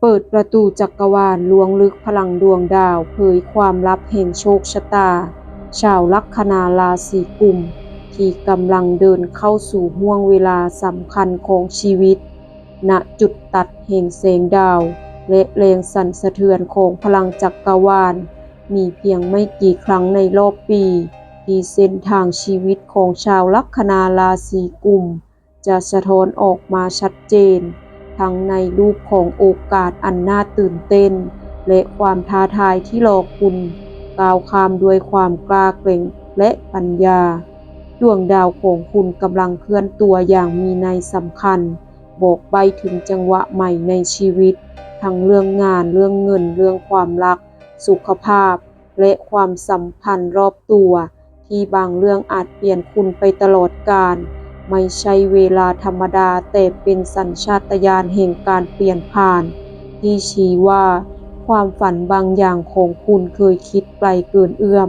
ເປີດປະຕູຈັກກະວານ, ລວງເລິກພະລັງດວງດາວ, ເຜີຍຄວາມລັບແຫ່ງໂຊກຊະຕາ ຊາວລັກຂະນາລາສີກຸມ ທີ່ກຳລັງເດີນເຂົ້າສູ່ຫ່ວງເວລາສຳຄັນຂອງຊີວິດ. ນະຈຸດຕັດແຫ່ງແສງດາວ ແລະ ແຮງສັ່ນສະເທືອນຂອງພະລັງຈັກກະວານ, ມີພຽງໄມ່ກີ່ຄັ້ງໃນລອບປີ ທີ່ເສັ້ນທາງຊີວິດຂອງຊາວລັກຂະນາລາສີກຸມ ຈະສະທ້ອນອອກມາຊັດເຈນ, ທັງໃນຮູບຂອງໂອກາດອັນໜ້າຕື່ນເຕັ້ນ ແລະ ຄວາມທ້າທາຍທີ່ລໍຄຸນກ້າວຂ້າມດ້ວຍຄວາມກ້າແກ່ງ ແລະ ປັນຍາ. ດວງດາວຂອງຄຸນກຳລັງເຄື່ອນຕົວຢ່າງມີນັຍສຳຄັນ, ບອກໃບ້ເຖິງຈັງຫວະໃໝ່ໃນຊີວິດ, ທັງເລື່ອງງານ, ເລື່ອງເງິນ, ເລື່ອງຄວາມລັກ, ສຸຂະພາບ ແລະ ຄວາມສຳພັນລອບຕົວ ທີ່ບາງເລື່ອງອາດປ່ຽນຄຸນໄປຕະຫຼອດການ. ໄມ່ໃຊ່ເວລາທຳມະດາ, ແຕ່ເປັນສັນຊາດຕະຍານແຫ່ງການປ່ຽນຜ່ານ ທີ່ຊີ້ວ່າຄວາມຝັນບາງຢ່າງຂອງຄຸນເຄີຍຄິດໄກເກີນເອື້ອມ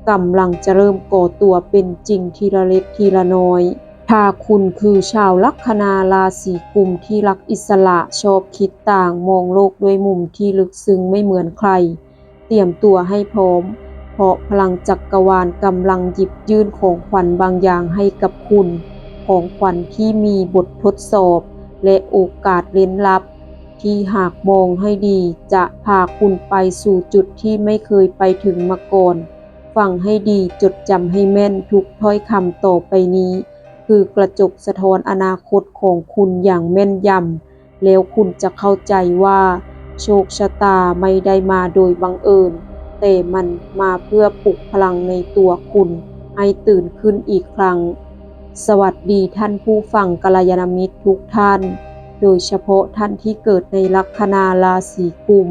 ກຳລັງຈະເລີ່ມກໍ່ຕົວເປັນຈິງທີລະເລັກທີລະນ້ອຍ. ຖ້າຄຸນຄືຊາວລັກຂະນາລາສີກຸມທີ່ລັກອິດສະຫຼະ, ຊອບຄິດຕ່າງ, ມອງໂລກດ້ວຍມຸມທີ່ເລິກເຊິ່ງໄມ່ເໝືອນໃຄ, ຕຽມຕົວໃຫ້ພ້ອມ, ເພາະພະລັງຈັກກະວານກຳລັງຫຍິບຍື່ນຂອງຂວັນບາງຢ່າງໃຫ້ກັບຄຸນ, ຂອງຂວັນທີ່ມີບົດທົດສອບ ແລະ ໂອກາດເລ້ນລັບ ທີ່ຫາກມອງໃຫ້ດີ ຈະພາຄຸນໄປສູ່ຈຸດທີ່ໄມ່ເຄີຍໄປເຖິງມາກ່ອນ. ຟັງໃຫ້ດີ, ຈົດຈຳໃຫ້ແມ່ນ, ທຸກຖ້ອຍຄຳຕໍ່ໄປນີ້ ຄືກະຈົກສະທ້ອນອະນາຄົດຂອງຄຸນຢ່າງແມ່ນຢຳ, ແລ້ວຄຸນຈະເຂົ້າໃຈວ່າໂຊກຊະຕາໄມ່ໄດ້ມາໂດຍບັງເອີນ, ແຕ່ມັນມາເພື່ອປຸກພະລັງໃນຕົວຄຸນໃຫ້ຕື່ນຂຶ້ນອີກຄັ້ງ. ສະຫວັດດີທ່ານຜູ້ຟັງກັນລະຍານະມິດທຸກທ່ານ, ໂດຍສະເພາະທ່ານທີ່ເກີດໃນລັກຂະນາລາສີກຸມ.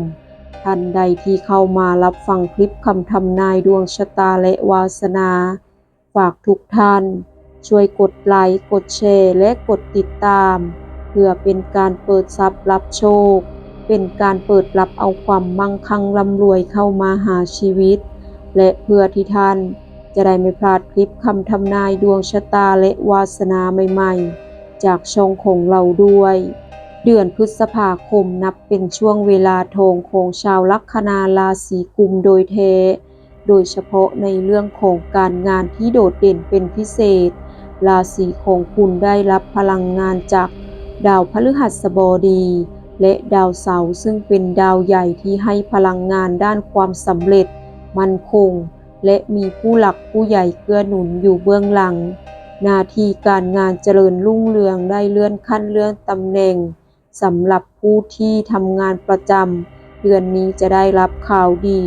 ທ່ານໃດທີ່ເຂົ້າມາຮັບຟັງຄລິບຄຳທຳນາຍດວງຊະຕາ ແລະ ວາສະນາ, ຝາກທຸກທ່ານຊ່ວຍກົດໄລ, ກົດແຊ ແລະ ກົດຕິດຕາມ ເພື່ອເປັນການເປີດຊັບຮັບໂຊກ, ເປັນການເປີດຮັບເອົາຄວາມມັ່ງຄັ່ງລ່ຳລວຍເຂົ້າມາຫາຊີວິດ ແລະ ເພື່ອທີ່ທ່ານຈະໄດ້ໄມ່ພລາດຄລິບຄຳທຳນາຍດວງຊະຕາ ແລະ ວາສະນາໃໝ່ໆ ຈາກຊ່ອງຂອງເຮົາດ້ວຍ. ເດືອນພຶດສະພາຄົມນັບເປັນຊ່ວງເວລາທອງຂອງຊາວລັກຂະນາລາສີກຸມໂດຍແທ້, ໂດຍສະເພາະໃນເລື່ອງຂອງການງານທີ່ໂດດເດັ່ນເປັນພິເສດ. ລາສີຂອງຄຸນໄດ້ຮັບພະລັງງານຈາກດາວພະພຶຫັດສະບໍດີ ແລະ ດາວເສົາ, ເຊິ່ງເປັນດາວໃຫຍ່ທີ່ໃຫ້ພະລັງງານດ້ານຄວາມສຳເລັດ, ໝັ້ນຄົງ ແລະ ມີຜູ້ຫຼັກຜູ້ໃຫຍ່ເກື້ອໜູນຢູ່ເບື້ອງຫຼັງ. ໜ້າທີ່ການງານຈະເລີນຮຸ່ງເຮືອງ, ໄດ້ເລື່ອນຂັ້ນເລື່ອນຕຳແໜ່ງ. ສຳລັບຜູ້ທີ່ທຳງານປະຈຳ, ເດືອນນີ້ຈະໄດ້ຮັບຂ່າວດີ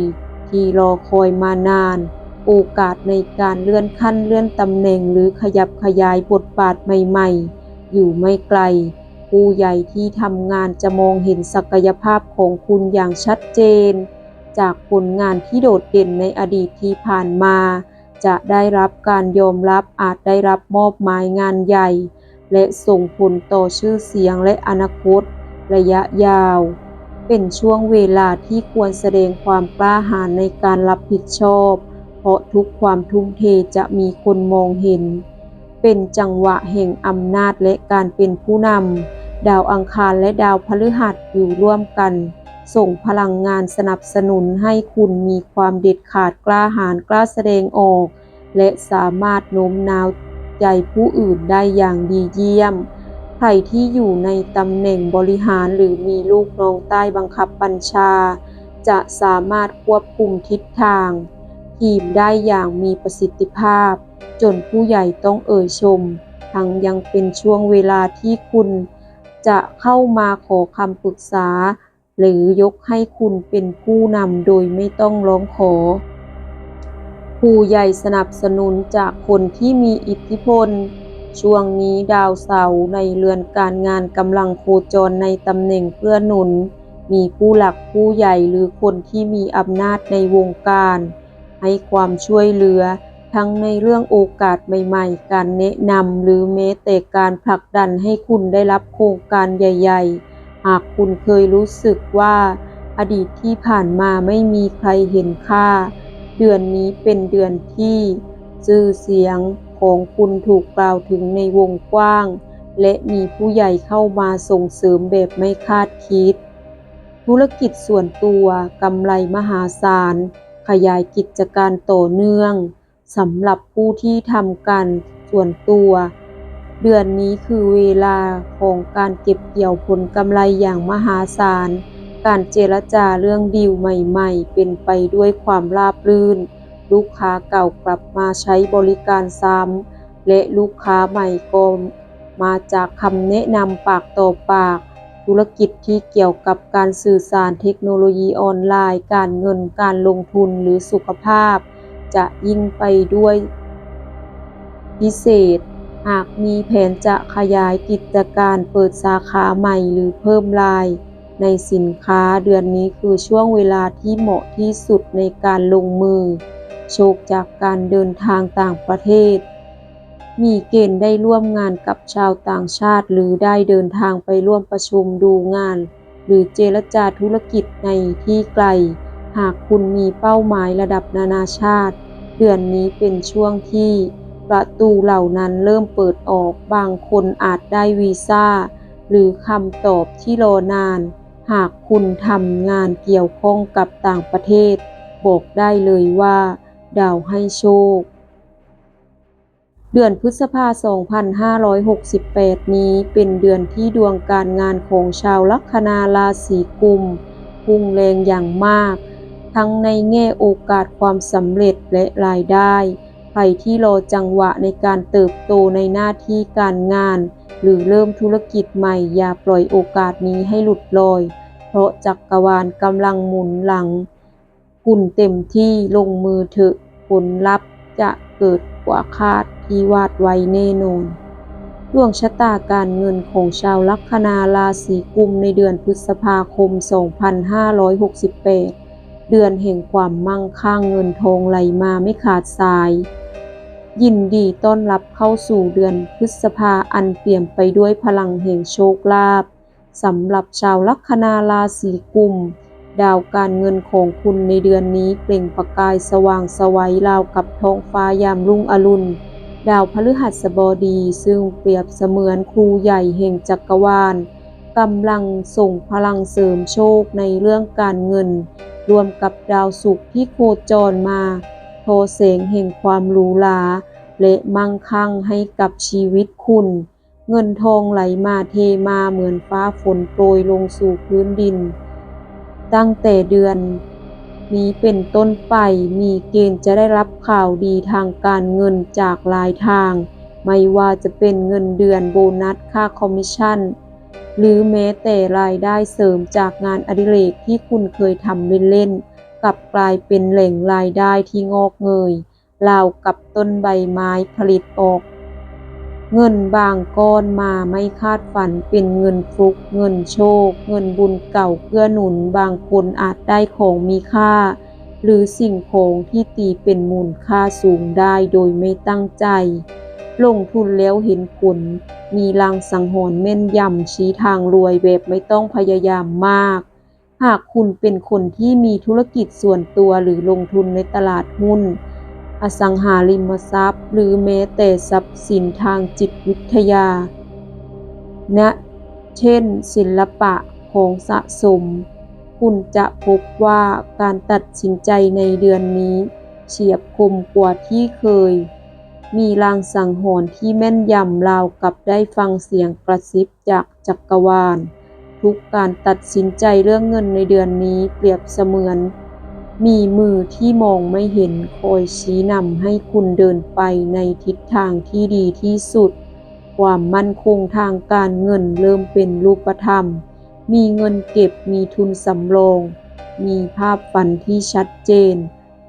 ທີ່ລໍຄອຍມານານ, ໂອກາດໃນການເລື່ອນຂັ້ນເລື່ອນຕຳແໜ່ງ ຫຼື ຂະຫຍັບຂະຫຍາຍບົດບາດໃໝ່ໆ ຢູ່ໄມ່ໄກ. ຜູ້ໃຫຍ່ທີ່ທຳງານຈະມອງເຫັນສັກກະຍະພາບຂອງຄຸນຢ່າງຊັດເຈນ. ຈາກຜົນງານທີ່ໂດດເດັ່ນໃນອະດີດທີ່ຜ່ານມາ ຈະໄດ້ຮັບການຍອມຮັບ, ອາດໄດ້ຮັບມອບໝາຍງານໃຫຍ່ ແລະ ສົ່ງຜົນຕໍ່ຊື່ສຽງ ແລະ ອະນາຄົດໄລຍະຍາວ. ເປັນຊ່ວງເວລາທີ່ຄວນສະແດງຄວາມກ້າຫານໃນການຮັບຜິດຊອບ, ເພາະທຸກຄວາມທຸ່ມເທຈະມີຄົນມອງເຫັນ. ເປັນຈັງຫວະແຫ່ງອຳນາດ ແລະ ການເປັນຜູ້ນຳ. ດາວອັງຄານ ແລະ ດາວພະພຶຫັດຢູ່ຮ່ວມກັນ ສົ່ງພະລັງງານສະໜັບສະໜູນໃຫ້ຄຸນມີຄວາມເດັດຂາດ, ກ້າຫານ, ກ້າສະແດງອອກ ແລະ ສາມາດໂນ້ມນ້າວໃຈຜູ້ອື່ນໄດ້ຢ່າງດີຢ້ຽມ. ໃຜທີ່ຢູ່ໃນຕຳແໜ່ງບໍລິຫານ ຫຼື ມີລູກນ້ອງໃຕ້ບັງຄັບບັນຊາ ຈະສາມາດຄວບຄຸມທິດທາງທີມໄດ້ຢ່າງມີປະສິດທິພາບ, ຈົນຜູ້ໃຫຍ່ຕ້ອງເອີ່ຍຊົມ. ທັງຍັງເປັນຊ່ວງເວລາທີ່ຄຸນຈະເຂົ້າມາຂໍຄຳປຶກສາ ຫຼື ຍົກໃຫ້ຄຸນເປັນຜູ້ນຳໂດຍໄມ່ຕ້ອງຮ້ອງຂໍ. ຜູ້ໃຫຍ່ສະໜັບສະໜູນຈາກຄົນທີ່ມີອິດທິພົນ. ຊ່ວງນີ້ດາວເສົາໃນເຮືອນການງານກຳລັງໂຄຈອນໃນຕຳແໜ່ງເກື້ອໜູນ, ມີຜູ້ຫຼັກຜູ້ໃຫຍ່ ຫຼື ຄົນທີ່ມີອຳນາດໃນວົງການ ໃຫ້ຄວາມຊ່ວຍເຫຼືອ ທັງໃນເລື່ອງໂອກາດໃໝ່ໆ, ການແນະນຳ ຫຼື ແມ້ແຕ່ການຜັກດັນໃຫ້ຄຸນໄດ້ຮັບໂຄງການໃຫຍ່ໆ. ຫາກຄຸນເຄີຍຮູ້ສຶກວ່າອະດີດທີ່ຜ່ານມາໄມ່ມີໃຄເຫັນຄ່າ, ເດືອນນີ້ເປັນເດືອນທີ່ຊື່ສຽງຂອງຄຸນຖືກກ່າວເຖິງໃນວົງກວ້າງ ແລະ ມີຜູ້ໃຫຍ່ເຂົ້າມາສົ່ງເສີມແບບໄມ່ຄາດຄິດ. ທຸລະກິດສ່ວນຕົວ ກຳໄລມະຫາສານ, ຂະຫຍາຍກິດຈະການຕໍ່ເນື່ອງ. ສຳລັບຜູ້ທີ່ທຳການສ່ວນຕົວ, ເດືອນນີ້ຄືເວລາຂອງການເກັບກ່ຽວຜົນກຳໄລຢ່າງມະຫາສານ. ການເຈລະຈາເລື່ອງດີລໃໝ່ໆ ເປັນໄປດ້ວຍຄວາມລາບລື່ນ. ລູກຄ້າເກົ່າກັບມາໃຊ້ບໍລິການຊ້ຳ ແລະ ລູກຄ້າໃໝ່ກໍມາຈາກຄຳແນະນຳປາກຕໍ່ປາກ. ທຸລະກິດທີ່ກ່ຽວກັບການສື່ສານ, ເທັກໂນໂລຢີອອນລາຍ, ການເງິນ, ການລົງທຶນ ຫຼື ສຸຂະພາບ ຈະຍິ່ງໄປດ້ວຍພິເສດ. ຫາກມີແຜນຈະຂະຫຍາຍກິດຈະການ, ເປີດສາຂາໃໝ່ ຫຼື ເພີ່ມລາຍໃນສິນຄ້າ, ເດືອນນີ້ຄືຊ່ວງເວລາທີ່ເໝາະທີ່ສຸດໃນການລົງມື. ໂຊກຈາກການເດີນທາງຕ່າງປະເທດ. ມີເກນໄດ້ຮ່ວມງານກັບຊາວຕ່າງຊາດ ຫຼື ໄດ້ເດີນທາງໄປຮ່ວມປະຊຸມດູງານ ຫຼື ເຈລະຈາທຸລະກິດໃນທີ່ໄກ. ຫາກຄຸນມີເປົ້າໝາຍລະດັບນານາຊາດ, ເດືອນນີ້ເປັນຊ່ວງທີ່ປະຕູເຫຼົ່ານັ້ນເລີ່ມເປີດອອກ. ບາງຄົນອາດໄດ້ວີຊາ ຫຼື ຄຳຕອບທີ່ລໍນານ. ຫາກຄຸນທຳງານກ່ຽວຂ້ອງກັບຕ່າງປະເທດ, ບອກໄດ້ເລີຍວ່າດາວໃຫ້ໂຊກ. ເດືອນພຶດສະພາ ສອງພັນຫ້າຮ້ອຍຫົກສິບແປດນີ້ ເປັນເດືອນທີ່ດວງການງານຂອງຊາວລັກຂະນາລາສີກຸມຮຸ່ງແຮງຢ່າງມາກ, ທັງໃນແງ່ໂອກາດຄວາມສຳເລັດ ແລະ ລາຍໄດ້. ໃຜທີ່ລໍຈັງຫວະໃນການເຕີບໂຕໃນໜ້າທີ່ການງານ ຫຼື ເລີ່ມທຸລະກິດໃໝ່, ຢ່າປ່ອຍໂອກາດນີ້ໃຫ້ຫຼຸດລອຍ, ເພາະຈັກກະວານກຳລັງໝູນຫຼັງ ຄຸນເຕັມທີ່. ລົງມືເຖາະ, ຜົນລັບຈະເກີດກວ່າຄາດທີ່ວາດໄວ້ແນ່ນອນ. ດວງຊະຕາການເງິນຂອງຊາວລັກຂະນາລາສີກຸມໃນເດືອນພຶດສະພາຄົມ ສອງພັນຫ້າຮ້ອຍຫົກສິບແປດ, ເດືອນແຫ່ງຄວາມໝັ້ງຄັ່ງ, ເງິນທອງໄຫຼມາໄມ່ຂາດສາຍ. ຍິນດີຕ້ອນຮັບເຂົ້າສູ່ເດືອນພຶດສະພາອັນປຽມໄປດ້ວຍພະລັງແຫ່ງໂຊກລາບ. ສຳລັບຊາວລັກຂະນາລາສີກຸມ, ດາວການເງິນຂອງຄຸນໃນເດືອນນີ້ເປັ່ງປະກາຍສະຫວ່າງໄສວລາວກັບທ້ອງຟ້າຍາມລຸ້ງອະລຸນ. ດາວພະພຶຫັດສະບໍດີ, ຊຶ່ງປຽບສະເໝືອນຄູໃຫຍ່ແຫ່ງຈັກກະວານ, ກຳລັງສົ່ງພະລັງເສີມໂຊກໃນເລື່ອງການເງິນ, ລວມກັບດາວສຸກທີ່ໂຄຈອນມາທໍແສງແຫ່ງຄວາມຫຼູຫຼາ ແລະ ໝັ້ງຄັ່ງໃຫ້ກັບຊີວິດຄຸນ. ເງິນທອງໄຫຼມາເທມາເໝືອນຟ້າຝົນໂປຍລົງສູ່ພື້ນດິນ. ຕັ້ງແຕ່ເດືອນນີ້ເປັນຕົ້ນໄປ, ມີເກນຈະໄດ້ຮັບຂ່າວດີທາງການເງິນຈາກຫຼາຍທາງ, ໄມ່ວ່າຈະເປັນເງິນເດືອນ, ໂບນັດ, ຄ່າຄອມມິດຊັນ ຫຼື ແມ້ແຕ່ລາຍໄດ້ເສີມຈາກງານອະດິເລກທີ່ຄຸນເຄີຍທຳເລ່ນໆ, ກັບກາຍເປັນແຫຼ່ງລາຍໄດ້ທີ່ງອກເງີຍ. ລາວກັບຕົ້ນໃບໄມ້ຜະລິດອອກ. ເງິນບາງກ້ອນມາໄມ່ຄາດຝັນ, ເປັນເງິນຟຸກ, ເງິນໂຊກ, ເງິນບຸນເກົ່າເກື້ອໜູນ. ບາງຄົນອາດໄດ້ຂອງມີຄ່າ ຫຼື ສິ່ງຂອງທີ່ຕີເປັນມູນຄ່າສູງໄດ້ໂດຍໄມ່ຕັ້ງໃຈ. ລົງທຶນແລ້ວເຫັນຜົນ, ມີລາງສັງຫອນແມ່ນຢຳ, ຊີ້ທາງລວຍແບບໄມ່ຕ້ອງພະຍາຍາມມາກ. ຫາກຄຸນເປັນຄົນທີ່ມີທຸລະກິດສ່ວນຕົວ ຫຼື ລົງທຶນໃນຕະຫຼາດຫຸ້ນ, ອະສັງຫາລິມະຊັບ ຫຼື ແມ້ແຕ່ຊັບສິນທາງຈິດວິທະຍາ ນະ ເຊັ່ນ ສິລະປະ, ຂອງສະສົມ, ຄຸນຈະພົບວ່າການຕັດສິນໃຈໃນເດືອນນີ້ສຽບຄົມກວ່າທີ່ເຄີຍ. ມີລາງສັງຫອນທີ່ແມ່ນຢຳ, ລາວກັບໄດ້ຟັງສຽງກະຊິບຈາກຈັກກະວານ. ທຸກການຕັດສິນໃຈເລື່ອງເງິນໃນເດືອນນີ້ປຽບສະເໝືອນມີມືທີ່ມອງໄມ່ເຫັນຄອຍຊີ້ນຳໃຫ້ຄຸນເດີນໄປໃນທິດທາງທີ່ດີທີ່ສຸດ. ຄວາມໝັ້ນຄົງທາງການເງິນເລີ່ມເປັນຮູບປະທຳ, ມີເງິນເກັບ, ມີທຶນສຳລອງ, ມີພາບຝັນທີ່ຊັດເຈນ.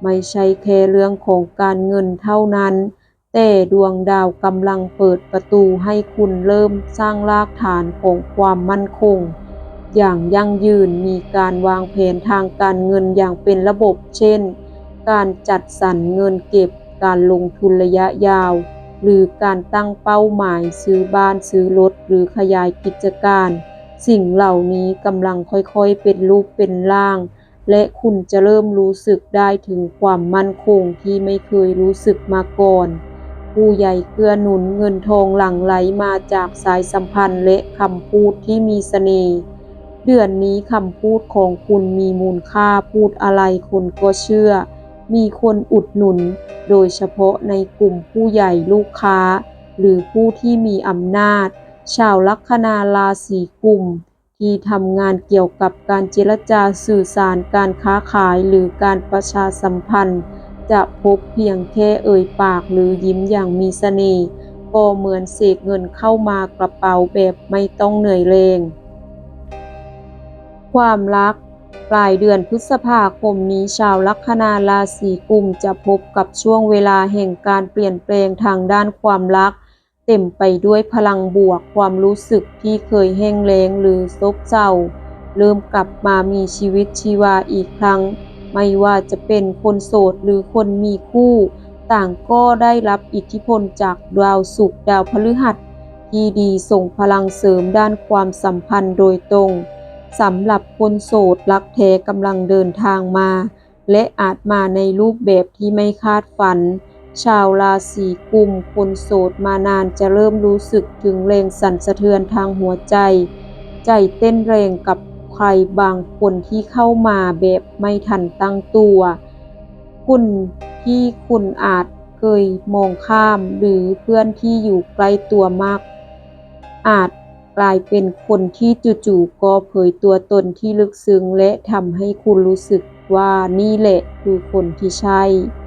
ໄມ່ໃຊ່ແຄ່ເລື່ອງຂອງການເງິນເທົ່ານັ້ນ, ແຕ່ດວງດາວກຳລັງເປີດປະຕູໃຫ້ຄຸນເລີ່ມສ້າງລາກຖານຂອງຄວາມໝັ້ນຄົງຢ່າງຢັ້ງຢືນ. ມີການວາງແຜນທາງການເງິນຢ່າງເປັນລະບົບ, ເຊັ່ນ ການຈັດສັນເງິນເກັບ, ການລົງທຶນໄລຍະຍາວ ຫຼື ການຕັ້ງເປົ້າໝາຍຊື້ບ້ານ, ຊື້ລົດ ຫຼື ຂະຫຍາຍກິດຈະການ. ສິ່ງເຫຼົ່ານີ້ກຳລັງຄ່ອຍໆເປັນຮູບເປັນຮ່າງ ແລະ ຄຸນຈະເລີ່ມຮູ້ສຶກໄດ້ເຖິງຄວາມໝັ້ນຄົງທີ່ໄມ່ເຄີຍຮູ້ສຶກມາກ່ອນ. ຜູ້ໃຫຍ່ເກື້ອໜູນ, ເງິນທອງຫຼັ່ງໄຫຼມາຈາກສາຍສຳພັນ ແລະ ຄຳພູດທີ່ມີສະເໜ່. ເດືອນນີ້ຄຳພູດຂອງຄຸນມີມູນຄ່າ, ພູດອະໄລຄົນກໍເຊື່ອ, ມີຄົນອຸດໜູນ, ໂດຍສະເພາະໃນກຸ່ມຜູ້ໃຫຍ່, ລູກຄ້າ ຫຼື ຜູ້ທີ່ມີອຳນາດ. ຊາວລັກຂະນາລາສີກຸມ ທີ່ທຳງານກ່ຽວກັບການເຈລະຈາສື່ສານ, ການຄ້າຂາຍ ຫຼື ການປະຊາສຳພັນ ຈະພົບພຽງແຄ່ເອີ່ຍປາກ ຫຼື ຍິ້ມຢ່າງມີສະເໜ່, ກໍເໝືອນເສກເງິນເຂົ້າມາກະເປົາແບບໄມ່ຕ້ອງເໜື່ອຍແຮງ. ຄວາມລັກ. ປາຍເດືອນພຶດສະພາຄົມນີ້, ຊາວລັກຂະນາລາສີກຸມຈະພົບກັບຊ່ວງເວລາແຫ່ງການປ່ຽນແປງທາງດ້ານຄວາມລັກ, ເຕັມໄປດ້ວຍພະລັງບວກ, ຄວາມຮູ້ສຶກທີ່ເຄີຍແຫ້ງແລ້ງ ຫຼື ໂຊບເສົ້າ ເລີ່ມກັບມາມີຊີວິດຊີວາອີກຄັ້ງ. ໄມ່ວ່າຈະເປັນຄົນໂສດ ຫຼື ຄົນມີຄູ່, ຕ່າງກໍໄດ້ຮັບອິດທິພົນຈາກດາວສຸກ, ດາວພະฤຫັດທີ່ດີ ສົ່ງພະລັງເສີມດ້ານຄວາມສຳພັນໂດຍຕົງ. ສຳລັບຄົນໂສດ, ລັກແທ້ກຳລັງເດີນທາງມາ ແລະ ອາດມາໃນຮູບແບບທີ່ໄມ່ຄາດຝັນ. ຊາວລາສີກຸມຄົນໂສດມານານຈະເລີ່ມຮູ້ສຶກເຖິງແຮງສັ່ນສະເທືອນທາງຫົວໃຈ, ໃຈເຕັ້ນແຮງກັບໃຜບາງຄົນທີ່ເຂົ້າມາແບບໄມ່ທັນຕັ້ງຕົວ. ຄົນທີ່ຄຸນອາດເຄີຍມອງຂ້າມ ຫຼື ເພື່ອນທີ່ຢູ່ໃກ້ຕົວມາກ ອາດກາຍເປັນຄົນທີ່ຈູ່ໆກໍເຜີຍຕົວຕົນທີ່ເລິກເຊິ່ງ ແລະ ທຳໃຫ້ຄຸນຮູ້ສຶກວ່ານີ້ແຫຼະຄືຄົນທີ່ໃຊ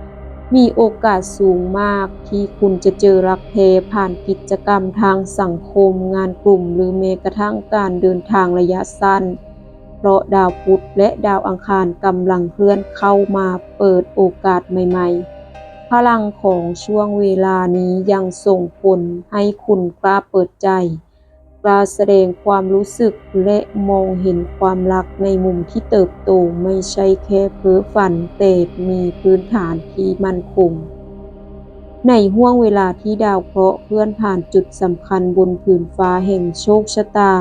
່. ມີໂອກາດສູງມາກທີ່ຄຸນຈະເຈີລັກແທ້ຜ່ານກິດຈະກຳທາງສັງຄົມ, ງານກຸ່ມ ຫຼື ແມ້ກະທັ້ງການເດີນທາງໄລຍະສັ້ນ, ເພາະດາວພຸດ ແລະ ດາວອັງຄານກຳລັງເຄື່ອນເຂົ້າມາເປີດໂອກາດໃໝ່ໆ. ພະລັງຂອງຊ່ວງເວລານີ້ຍັງສົ່ງຜົນໃຫ້ຄຸນກ້າເປີດໃຈ, ກລ້າສະແດງຄວາມຮູ້ສຶກ ແລະ ມອງເຫັນຄວາມລັກໃນມຸມທີ່ເຕີບໂຕ, ໄມ່ໃຊ່ແຄ່ເພ້ຝັນ, ແຕ່ມີພື້ນຖານທີ່ໝັ້ນຄົງ. ໃນຫ່ວງເວລາທີ່ດາວເຄາະເຄື່ອນຜ່ານຈຸດສຳຄັນບົນຜືນຟ້າແຫ່ງໂຊກຊະຕາ,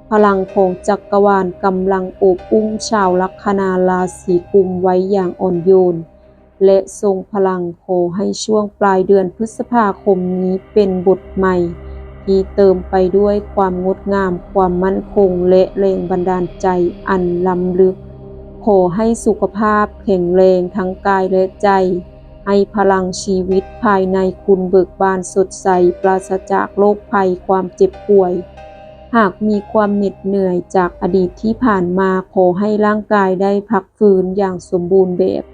ພະລັງຂອງຈັກກະວານກຳລັງໂອບອຸ້ມຊາວລັກຂະນາລາສີກຸມໄວ້ຢ່າງອ່ອນໂຍນ. ແລະ ສົ່ງພະລັງຂໍໃຫ້ຊ່ວງປາຍເດືອນພຶດສະພາຄົມນີ້ເປັນບົດໃໝ່ທີ່ເຕີມໄປດ້ວຍຄວາມງົດງາມ, ຄວາມໝັ້ນຄົງ ແລະ ແຮງບັນດານໃຈອັນລ້ຳເລິກ. ຂໍໃຫ້ສຸຂະພາບແຂງແຮງທັງກາຍ ແລະ ໃຈ, ໃຫ້ພະລັງຊີວິດພາຍໃນຄຸນເບີກບານສົດໃສ, ປາສະຈາກໂລກໄພ, ຄວາມເຈັບປ່ວຍ. ຫາກມີຄວາມເໜັດເໜື່ອຍຈາກອະດີດທີ່ຜ່ານມາ, ຂໍໃຫ້ຮ່າງກາຍໄດ້ພັກຟື້ນຢ່າງສົມບູນແບບ.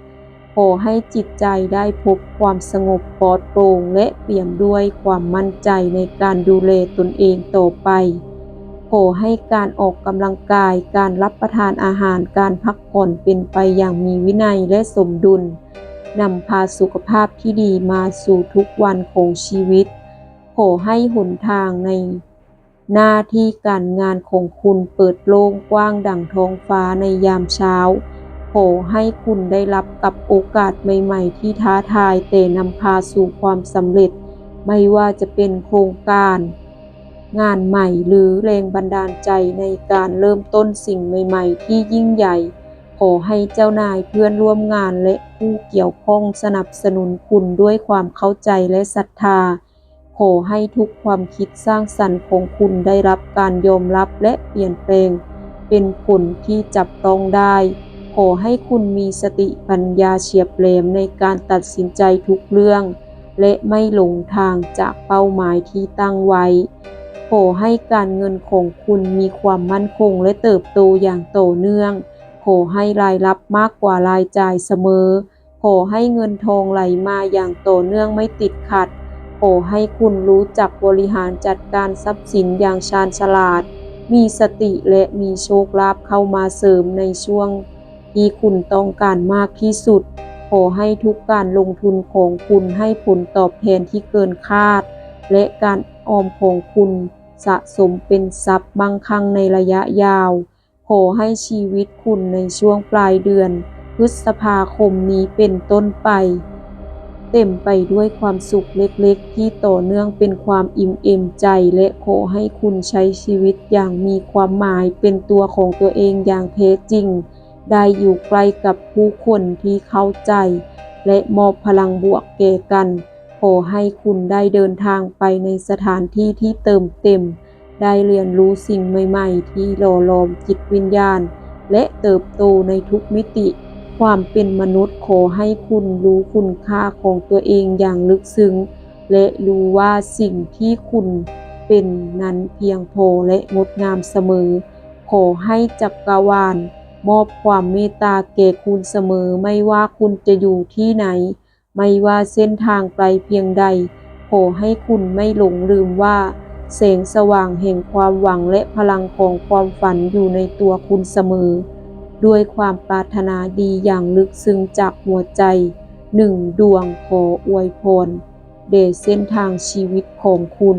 ຂໍໃຫ້ຈິດໃຈໄດ້ພົບຄວາມສະຫງົບປອດໂປ່ງ ແລະ ປ່ຽມດ້ວຍຄວາມໝັ້ນໃຈໃນການດູແລຕົນເອງຕໍ່ໄປ. ຂໍໃຫ້ການອອກກຳລັງກາຍ, ການຮັບປະທານອາຫານ, ການພັກຜ່ອນເປັນໄປຢ່າງມີວິໄນ ແລະ ສົມດຸນ, ນຳພາສຸຂະພາບທີ່ດີມາສູ່ທຸກວັນຂອງຊີວິດ. ຂໍໃຫ້ຫົນທາງໃນ ໜ້າທີ່ການງານຂອງຄຸນເປີດໂລ່ງກວ້າງດັ່ງທ້ອງຟ້າໃນຍາມເຊົ້າ. ຂໍໃຫ້ຄຸນໄດ້ຮັບກັບໂອກາດໃໝ່ໆທີ່ທ້າທາຍ, ແຕ່ນຳພາສູ່ຄວາມສຳເລັດ, ໄມ່ວ່າຈະເປັນໂຄງການ, ງານໃໝ່ ຫຼື ແຮງບັນດານໃຈໃນການເລີ່ມຕົ້ນສິ່ງໃໝ່ໆທີ່ຍິ່ງໃຫຍ່. ຂໍໃຫ້ເຈົ້ານາຍ, ເພື່ອນຮ່ວມງານ ແລະ ຜູ້ກ່ຽວຂ້ອງສະໜັບສະໜູນຄຸນດ້ວຍຄວາມເຂົ້າໃຈ ແລະ ສັດທາ. ຂໍໃຫ້ທຸກຄວາມຄິດສ້າງສັນຂອງຄຸນໄດ້ຮັບການຍອມຮັບ ແລະ ປ່ຽນແປງເປັນຜົນທີ່ຈັບຕ້ອງໄດ້. ຂໍໃຫ້ຄຸນມີສະຕິປັນຍາສຽບແຫຼມໃນການຕັດສິນໃຈທຸກເລື່ອງ ແລະ ໄມ່ຫຼົງທາງຈາກເປົ້າໝາຍທີ່ຕັ້ງໄວ້. ຂໍໃຫ້ການເງິນຂອງຄຸນມີຄວາມໝັ້ນຄົງ ແລະ ເຕີບໂຕຢ່າງຕໍ່ເນື່ອງ. ຂໍໃຫ້ລາຍຮັບມາກກວ່າລາຍຈ່າຍສະເໝີ. ຂໍໃຫ້ເງິນທອງໄຫຼມາຢ່າງຕໍ່ເນື່ອງໄມ່ຕິດຂັດ. ຂໍໃຫ້ຄຸນຮູ້ຈັກບໍລິຫານຈັດການຊັບສິນຢ່າງຊານສະຫຼາດ, ມີສະຕິ ແລະ ມີໂຊກລາບເຂົ້າມາເສີມໃນຊ່ວງທີ່ຄຸນຕ້ອງການມາກທີ່ສຸດ. ຂໍໃຫ້ທຸກການລົງທຶນຂອງຄຸນໃຫ້ຜົນຕອບແທນທີ່ເກີນຄາດ ແລະ ການອອມຂອງຄຸນສະສົມເປັນຊັບມັ່ງຄັ່ງໃນໄລຍະຍາວ. ຂໍໃຫ້ຊີວິດຄຸນໃນຊ່ວງປາຍເດືອນພຶດສະພາຄົມນີ້ເປັນຕົ້ນໄປ ເຕັມໄປດ້ວຍຄວາມສຸກເລັກໆທີ່ຕໍ່ເນື່ອງເປັນຄວາມອີ່ມເອມໃຈ ແລະ ຂໍໃຫ້ຄຸນໃຊ້ຊີວິດຢ່າງມີຄວາມໝາຍ ເປັນຕົວຂອງຕົວເອງຢ່າງແທ້ຈິງ, ໄດ້ຢູ່ໃກ້ກັບຜູ້ຄົນທີ່ເຂົ້າໃຈ ແລະ ມອບພະລັງບວກແກ່ກັນ. ຂໍໃຫ້ຄຸນໄດ້ເດີນທາງໄປໃນສະຖານທີ່ທີ່ເຕີມເຕັມ ได้เรียนรู้สิ่งใหม่ๆ ที่หล่อหลอมจิตวิญญาณ และเติบโตในทุกมิติความเป็นมนุษย์ ขอให้คุณรู้คุณค่าของตัวเองอย่างลึกซึ้ง และรู้ว่าสิ่งที่คุณเป็นนั้นเพียงพอและงดงามเสมอ ขอให้จักรวาลมอบความเมตตาแก่คุณเสมอ ไม่ว่าคุณจะอยู่ที่ไหน ไม่ว่าเส้นทางไกลเพียงใด ขอให้คุณไม่หลงลืมว่าแสงสว่างแห่งความหวังและพลังของความฝันอยู่ในตัวคุณเสมอ ด้วยความปรารถนาดีอย่างลึกซึ้งจากหัวใจหนึ่งดวง ขออวยพรแด่เส้นทางชีวิตของคุณ